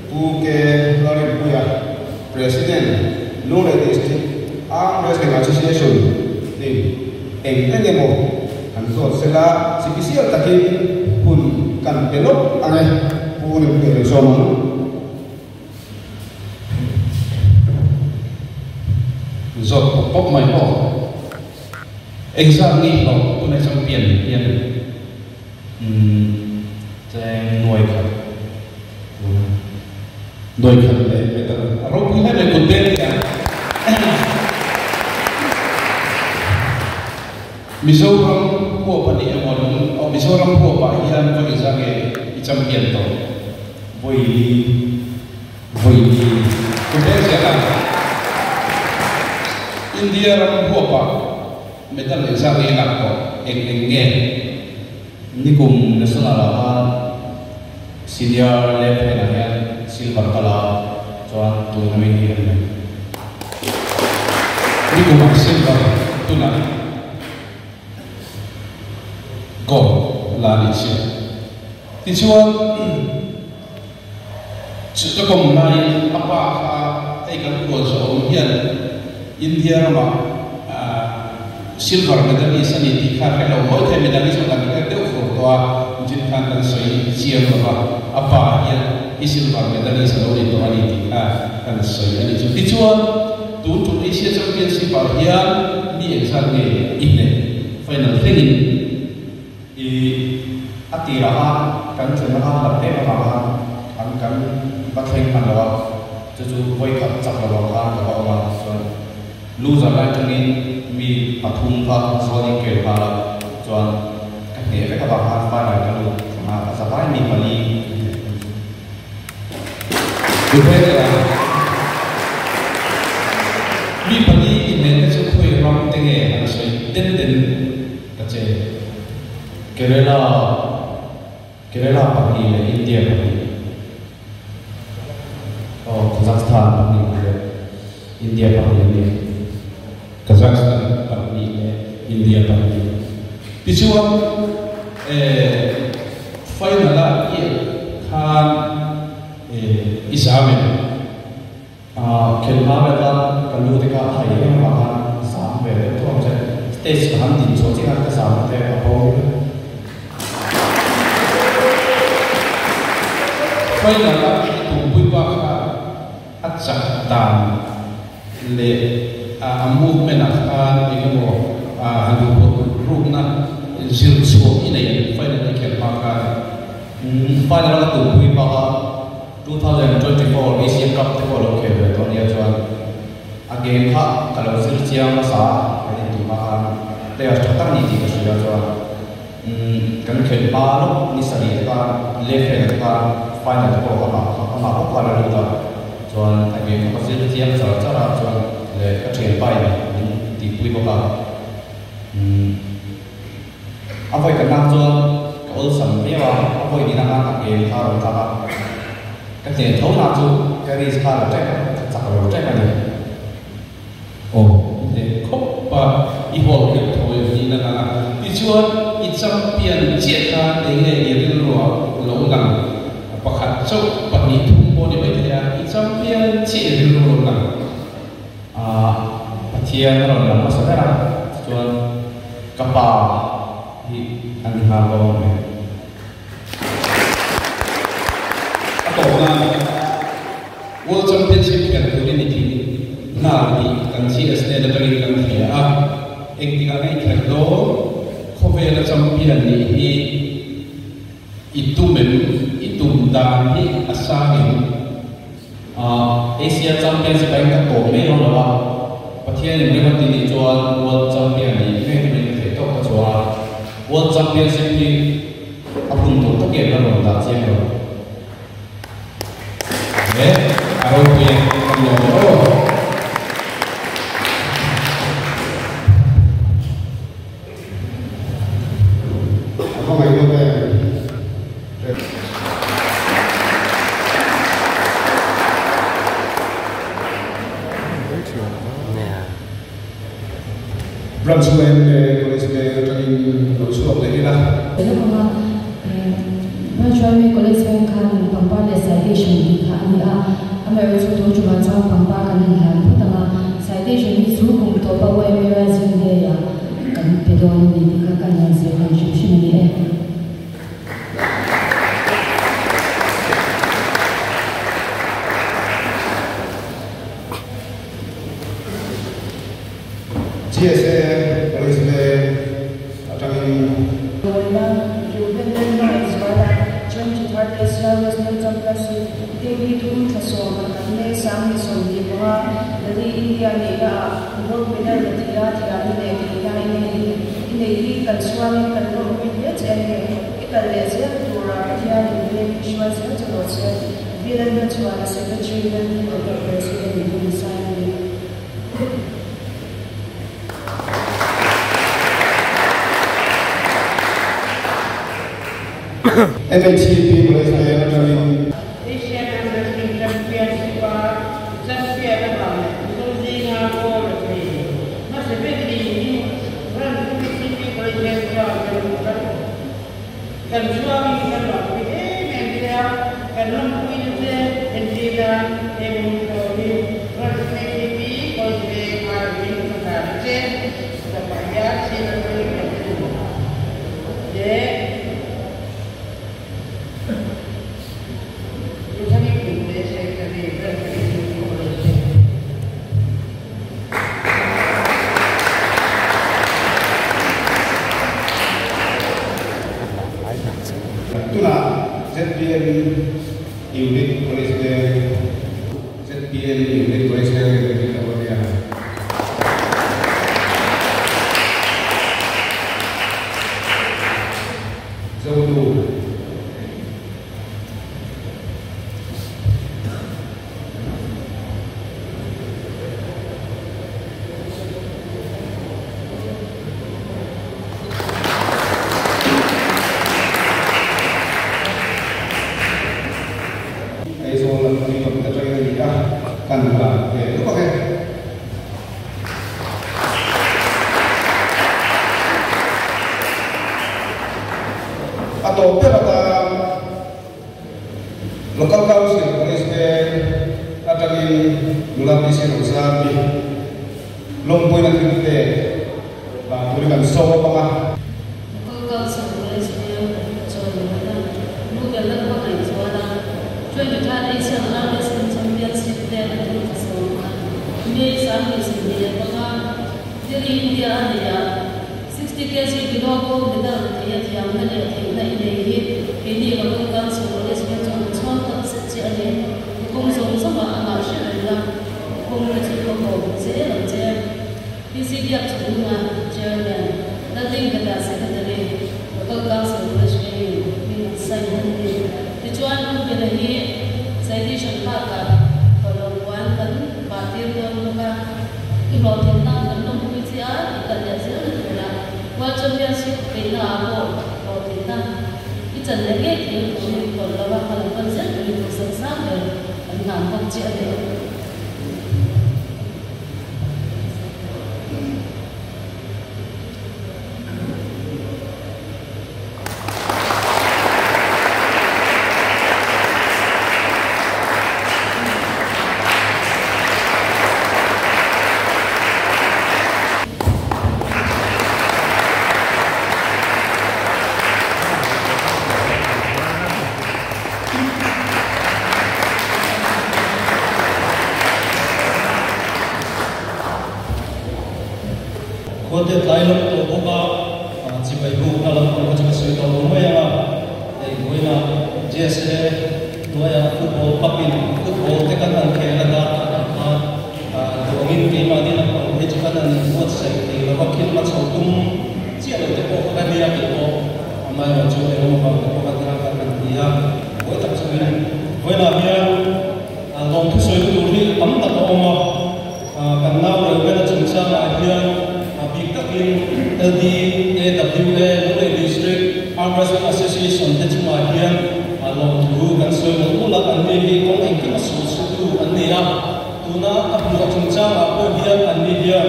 Pu K. Lalrinpuia, President, Lunglei District Arm Wrestling Association nin eng eng emaw han zawt sela sipisial takin hun kan pe lawk ang e, Pu Rinpuia lo zawm ang. Zawt pawp pawp mai aw. Engzat nge hlawh tuna champion hian Umm cheng nuai khat tuna nuai khat leh medal a ropui hle mai kut beng te a Mizoram huap a nih emaw lung aw Mizoram huap ah hian vawi za nge i champion tawh vawi li vawi li kut beng zel a India ram huap ah Medal engzat nge lak tawh eng eng nge? Nikum National ah khan Senior left hand ah hian silver ka la chuan tun ami hi a ni mai. Nikum ah silver tunah gold la ni chiah. Tichuan chu ka kawm laiin a pa kha hei kan khual zawh awm hian India ramah silver medalist a ni tih kha hre lo mawi thei medalist awm dan kan deuh fur tawh a, Jin khan kan sawi chiang lo va, a pa hian i silver medalist a lo ni tawh a ni tih kha kan sawi a ni chu. Tichuan tun tum Asia Championship ah hian mi engzat nge i hneh final thlengin? I a tirah khan kan thenna khan lam em avang khan an kan va thleng hman lo a, chu chu vawi khat chak lo ang khan ka va awm a, chuan loser lai tangin mi pathum kha zawn in kel nghal a, chuan ka hneh vek avang khan final ka lut thleng a, a za vai mi pali ka hneh thung chu. Mi pali inneih te chu khawi ram te nge an sawi den den Ka che. Kerala, Kerala pahnih leh India pahnih. Aw, Kazakhstan pahnih leh India pahnih an ni. Kazakhstan pahnih leh India pahnih. Tichuan, eh, final a i khan, eh, i zam em? Khelh hma vel khan ka lu te kha a hai em avang khan zam ve deuh tawh ang che. Stage ka han din chhuah chiah khan ka zam na te a bo vek. Final a i tumpui pa kha a chak dan leh a movement ah khan eng emaw han duhpawh rukna zir chhuah i nei em final i khelh hma khan? Final a ka tumpui pa kha 2024 Asian Cup te pawh lo khel ve tawh nia chuan a game kha ka lo zir chiang hmasa a, kan intum hma khan player tha tak ni tih ka hria chuan kan khelh hma lawk ni sarih te khan left hand te khan final te pawh amah amah bawk kha la lut a chuan a game kha ka zir chiang char char a chuan leh ka thianpa in min tihpui bawk a. A vawi ka nak chuan ka awlsam viau a, a vawi nihna khan a game kha a rawn tlak a, ka hne tho nak chu ka risk kha lo ṭek a, ka chak lo ṭek a ni. Aw, i hne khawp a, i hawl keuh thawi a nihna lang a, tichuan i champion chiah kha eng nge i rilruah lo lang pakhat chauh pahnih thum pawh ni maithei a, i champion chiah i rilru lo lang. Ah, Pathian a rawn lang hmasa ber a, tichuan ka pa hi a ni nghal dawn mai. A tawp nan World Championship khelh turin i tling nghal tih kan GS hnen atangin kan hria a, engtikah nge i khelh dawn? Khawvela champion nih hi. dan hi a sangin Asia Championship ah hian ka tawp mai dawn lo a, Pathian in rem a ti nih chuan World Champion nih ngei turin ka theih tawk ka chhuah a, World Championship hi a hun tur takin la rawn dah chiang lo. He a ropui e, kan lawm e aw. A va ngaihnawm em. Branch YMA College Veng atangin lo chhuak leh ila. Branch YMA College Veng khan pangpar leh citation tih kha a ni a, amaherawhchu tun tumah chuan pangpar kan han hlan phawt ang a, citation hi chu kum tawpa YMA Rising Day-ah kan pe dawn a ni tih kha ka han zir hran hrim hrim a ni e. GSA College Veng atangin. Dawlna, Reuben Lalhmangaih Zuala, 23rd Asia Wrestling Championship, KB thum thla sawm a kan ne 2025, Delhi, India nihna ah gold medal la thei a, thiamna leh theihna i nei hi i nei hi kan chhuangin kan lawmpui hle che a ni. I kal leh zel tura Pathianin vengin hruai zel che rawh se. Bilalna chuan a Secretary Lalhmangaih President in hun sign a ni. MHEP College Veng atangin. Asian Arm Wrestling Championship-a champion avang leh Mizo zinga gold a thei hmasa ber niin ran PCP College Veng chuan kan kan chhuangin kan lawmpui em em che a, kan lawmpuina che entirna he hmun pawh hi ran PCP College Veng aiin ka hlan a che. Chutah hian thil a thleng kan tu te Ruthani Punte Secretary Branch PCP College Veng. Tunah zpm Unit College Veng zpm Unit College Veng in rin lo a nia. Zonu. Aizawl lam tui lam te atangin a ni a, kan hlan ve lawk ang e. A tawp ber atan Local Council College Veng atangin nula PC Rozami lawmpuina thil pek hlan turin an sawm ang a. Local Council College Veng chuan nula Google a hmangaih chuan a 23rd Asian Arm Wrestling Championship vel a tum ta sawm a. May 2025 Delhi, India a neih ah 60 kg below gold medal thei a thiamna leh theihna i nei hi keini Local Council College Veng chuan a chhuang tak zet che a ni. Kawng zawng zawngah a ngah hre reng a, kawng te chu ka kawm zel ang che. PC Biak Chhunga, Chairman, Lalringheta Secretary, Local Council College Vengin hming an sign a ni. Tichuan, Rubena hi citation bakah tawlawpuan kan bah tir dawn bawk a, i hlawhtlinna kan lawmpui che a, i kal leh zel na turah World Championship beihna ah pawh hlawhtlinna i chan leh ngei thei turin tawlh lo a, ka lo pan zel turin duhsak sang ber kan hlan bawk che a ni. Khuate tlai lam tawh bawk a, chibai bukna lam pang kha chu ka sawi tawh lo mai ang a, hei vawiinah GSA hnuaiah football cup in football te kan han khel a dar khat ah khan duh angin keimahni lampang phei chu kan han inbuatsaih thei lo va, thil hmachho tum chiah lo te pawh kha ka nia kei pawh amaherawh chu engemaw vang te pawh kha tia kan han ti a, buai tak chungin vawiinah hian lawmthu sawi tur hi tam tak a awm a. Kan nau Reuben-a chungchangah hian a bik takin LDAWA, Lunglei District Arm Wrestling Association te chungah hian lawmthu kan sawi mawlh mawlh a, anni hi kawng engkim a suh suhtu an ni a, tuna a hmuh chungchangah pawh hian anni hian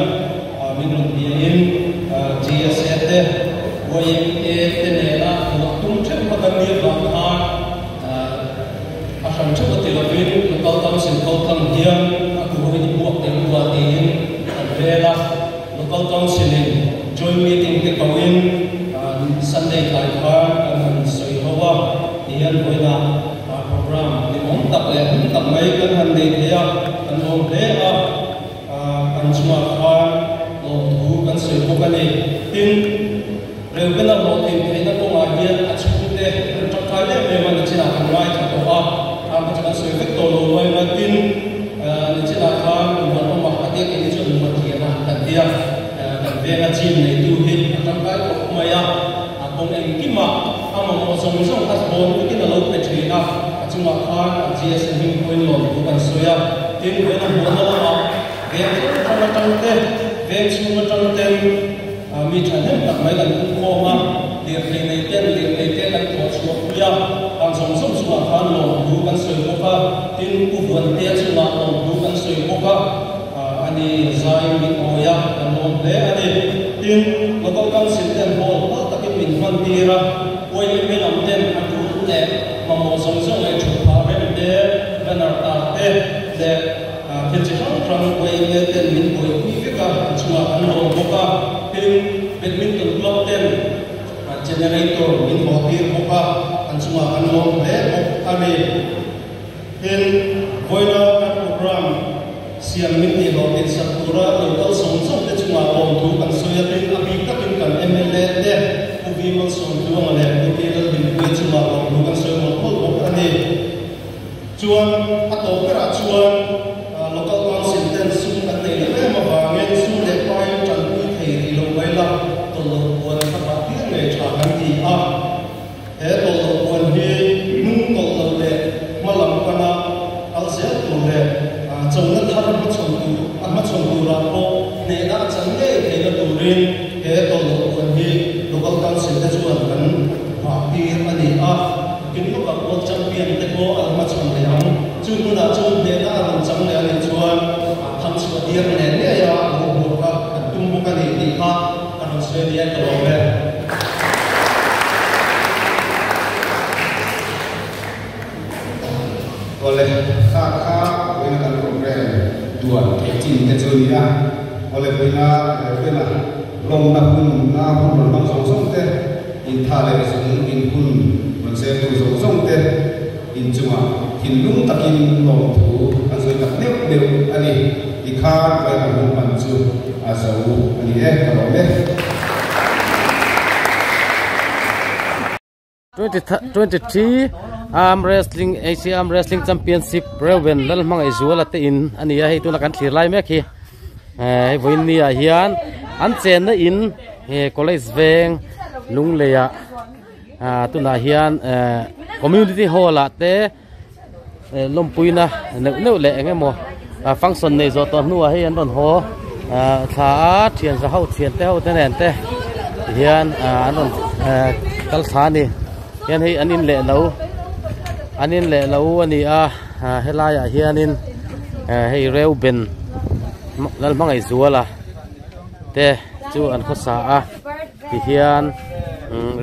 min rawn biain GSA te, YMA te nena hmuh tum theuh kha kan nih avang khan A hran theuh a ti lovin local council ko tlang hian a kuhawin i buak teh u a tiin an rel a. Local council in joint meeting te koin Sunday tlai khan kan han sawi ho a tihian vawiinah program hlimawm tak leh hlim tak mai kan han nei thei a, kan lawm hle a. Kan chungah khan lawmthu kan sawi bawk a ni. Tin, Reuben-a hlawhtlin theihna kawngah hian a chhungte an tangkai em em a, nichinah kan ngaithla tawh a, khang kha chu kan sawi vek tawh lo mai mai. Tin, nichinah khan muan awm a, a tia keini chuan muan thian a kan ti a, kan venga gym neitu hi a tangkai khawp mai a, a kawng engkimah a mamawh zawng zawng a thlawn vekin a lo pe thin a, a chungah khan a GSM hming pawhin lawmthu kan sawi a. Tin, vawiin a hmuhna lamah veng hrang hrang atang te, veng chhung atang ten, Mi thahnem tak mai kan pung khawm a, lirthei nei ten lirthei te kan thawh chhuah pui a, kan zawng zawng chungah khan lawmthu kan sawi bawk a, tin Pu Vuantea chungah lawmthu kan sawi bawk a, a ni zai min awi a, kan lawm hle a ni. Tin, Local Council ten hall hma takin min hman tir a, YMA lam ten a tul leh mamawh zawng zawng leh thut phah rem te, banner tar te leh Thil chi hrang hrang YMA ten min buaipui vek a, an chungah kan lawm bawk a, tin Badminton club ten generator min haw tir bawk a, an chungah kan lawm hle bawk a ni. Tin, vawiina kan program siam min tih hlawhtlin sak tura lo kal sawng sawng te chungah lawmthu kan sawi a, tin a bik takin kan mla te Pu V Malsawmtluanga leh Pu T Lalhlimpuia chungah lawmthu kan sawi mawlh mawlh bawk a ni. Chuan a tawp berah chuan Local Council ten sum kan nei loh em avangin sum leh pain tanpui thei rih lo mai la, tawlh puan kha bah tir ngei tha kan ti a. He tawlh puan hi hnung tawlh lo leh hma lam pana kal zel tur leh chona thar hmachhawn tur a hmachhawn turah pawh hnehna a chan ngei theihna turin he tawlh puan hi Local Council te chuan kan bah tir a ni a. Tin lawkah World Champion te pawh a la hmachhawn leh ang. Chu hmunah chuan hnehna a rawn chang leh a nih chuan tham chhuah diar leh ngei a lo hmuh kha kan tum bawk a ni tih kha a rawn sawi a nia ka lawm e. Awle, kha kha vawiina kan program duan theih chin te chu a ni a. Awle, vawiina Reuben-a lawmna hun na hun rawn hmang zawng zawng te, Intha leh zung in hun rawn zirtu zawng zawng te in chungah thinlung takin lawmthu an sawi tak neuh neuh a ni. Tikhan vawiin hun hman chu a zo a ni e, ka lawm e. 2023 Arm Wrestling Asia Arm Wrestling Championship Reuben Lalhmangaihzuala te in a ni a, hei tuna kan thlir lai mek hi hei vawiin ni ah hian an chenna in he college veng Lunglei ah tunah hian community hall ah te lawmpuina neuh neuh leh eng emaw function nei zawh tawh hnuah hei an rawn haw thla a thian za ho thian te ho te nen te hian an rawn kal thla a ni hian hei an in leh lo an in leh lo a ni a helaiah hianin hei Reuben Lalhmangaihzuala te chu an khawsa a tihian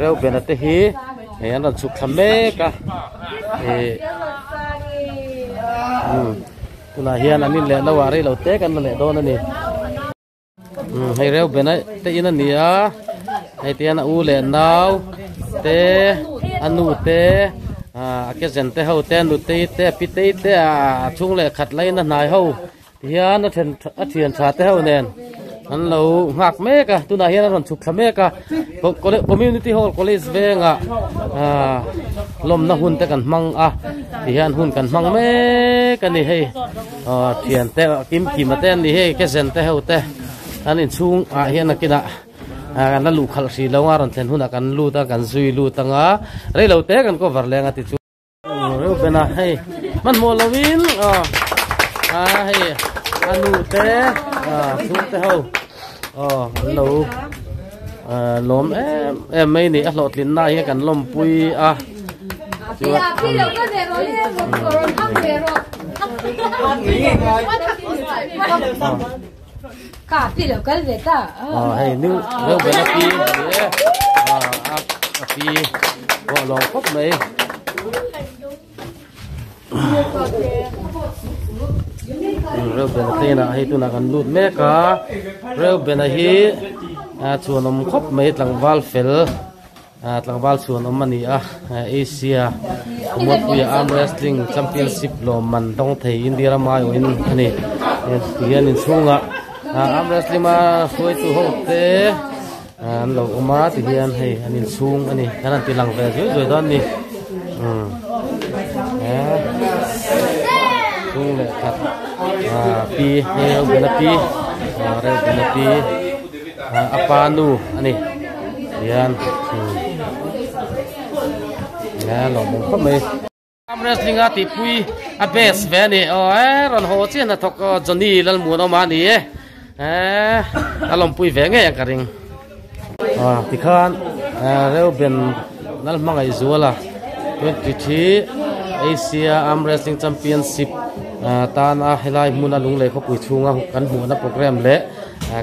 Reuben-a te hi hei an rawn chhuk thla mek a ih tunah hian an in leh lo ah rei lo te kan la leh dawn a ni hei Reuben-a te in a ni a hei te hian a u leh nau te a nu te ah a ke zen te ho te a nutei te a pitei te ah a chhung leh khat lain a hnai ho. Tihian a then a thian tha te ho nen an lo nghak mek a tunah hian a rawn chhuk thla mek a community hall college vengah ah lawmna hun te kan hmang a tihian hun kan hmang mek a ni hei aw thian te kim kim a te an ni hei kezen te ho te an inchhung ah hian a kinah ah kan la luh khalh hrih lo a rawn thlen hunah kan lut a kan zui lut anga rei lo te kan cover leng a ti chu. Reuben a hei hmanhmawh lovin aw a hei a nu te chhung te ho aw an lo lawm em em mai ni a hlawhtlin na hi kan lawmpui a chuan hei new Reuben a pi a pi pawh a lawm khawp mai. Reuben a hnenah hei tunah kan lut mek a Reuben a hi chuan awm khawp mai tlangval fel tlangval chuan awm a ni a Asia Mualpuia arm wrestling championship lawm man dawng thei India ram aiawhin a ni tihian inchhungah arm wrestling a hruaitu ho te. An lo awm a ti hian hei an inchhung a ni kan han ti lang ve zui zui dawn a ni umm chung leh khat ah pi hei Reuben a pi ah Reuben a pi ah a pa nu a ni tihian umm a lawmawm khawp mai. Arm wrestling a tihpui a best ve a ni aw e rawn haw chiah hnathawk aw Johnny Lalmuanawma a ni e eh a lawmpui ve ngei ang ka ring ah tikhan Reuben Lalhmangaihzuala 23 Asia Arm Wrestling Championship tan a helai hmuna Lunglei khawpui chhunga kan hmuhna program leh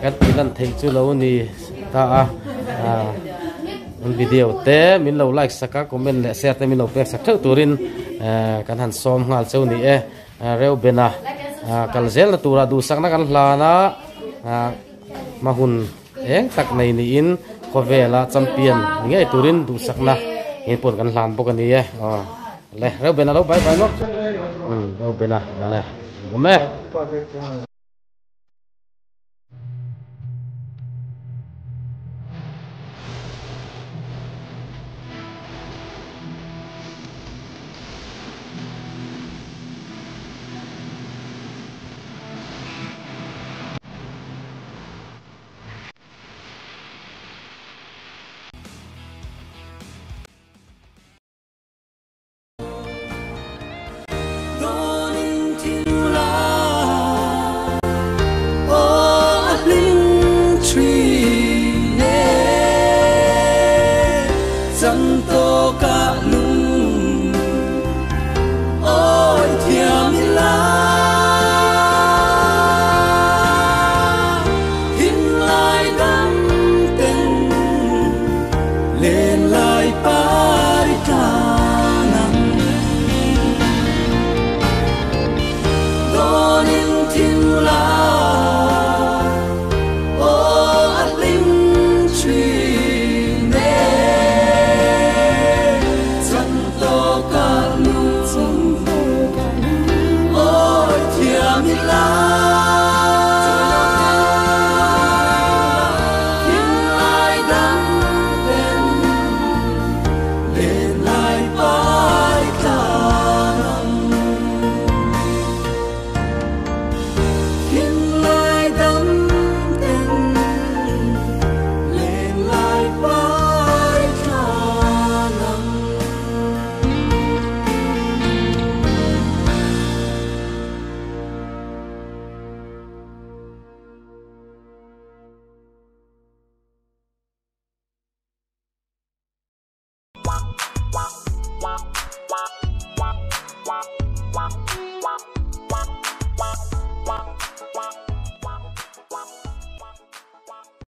kan tih lan theih chu lo ni ta a. An video te min lo like sak a comment leh share te min lo pek sak theuh turin kan han sawm nghal cheu ni e Reuben a kal zel na tura duhsakna kan hlan a hma hun eng tak nei niin khawvela champion ni ngei turin duhsakna in pawn kan hlan bawk a ni e aw le Reuben a lo bye bye lawk Reuben a le awm e. Wow, wow, wow, wow.